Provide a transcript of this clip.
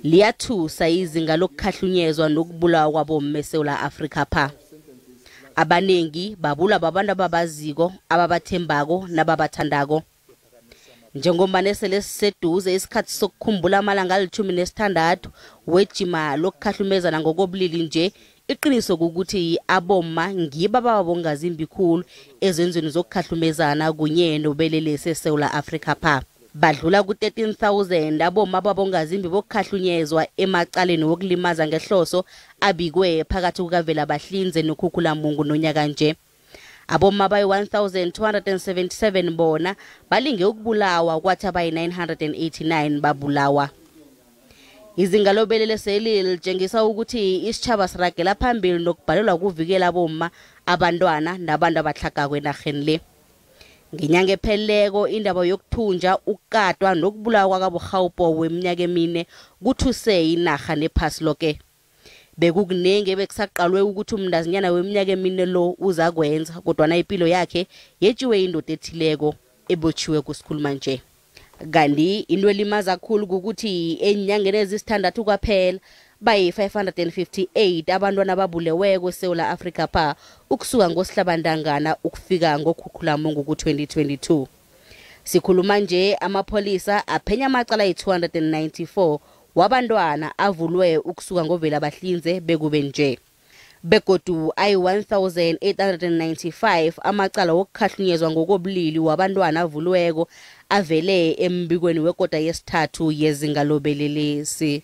Liyathusa izinga lokukhahlunyezwa nokubulawa kwabomma eSewula Afrika pha. Abanengi babulwa babantu ababaziko, ababathembako nababathandako. Njengombana sele siseduze isikhathi sokukhumbula amalanga ali-16 wejima lokukhahlumezana ngokobulili nje, iqiniso kukuthi abomma ngibo ababongazimbi khulu ezenzweni zokukhahlumezana kunye nobelelesi eSewula Afrika pha. Badlula ku-13,000 abomma ababongazimbi bokukhahlunyezwa emacaleni wokulimaza ngehloso abikwe phakathi kukaVelabahlinze noKhukhulamungu nonyaka nje. Abomma abayi-1277 bona balinge ukubulawa, kwathi abayi-989 babulawa. Izinga lobeleleseli litshengisa ukuthi isitjhaba siragela phambili nokubhalelwa kuvikela abomma, abantwana nabantu abatlhagako enarheni le. Ngenyanga epheleleko indaba yokuthunja, ukukatwa nokubulawa kwakaBokgaopo weminyaka emine kuthuse inarha nephasi loke. Bekukunengi ebekusaqalwe ukuthi umntazinyana weminyaka emine lo uzakwenza, kodwana impilo yakhe yetjiwe indoda ethileko ebotjhiwe kusikhuluma nje. Kanti into elimaza khulu kukuthi eenyangeni ezisithandathu kwaphela bayi-558 abantwana ababuleweko eSewula Afrika pha ukusuka ngosihlabantangana ukufika ngokhukhulamungu ku-2022. Sikhuluma nje amapholisa aphenya amacala ayi-294 wabantwana avulwe ukusuka ngoVelabahlinze bekube nje. Begodu ayi-1895 amacala wokukhahlunyezwa ngokobulili wabantwana avuliweko avele embikweni wekota yesithathu yezinga lobelelesi.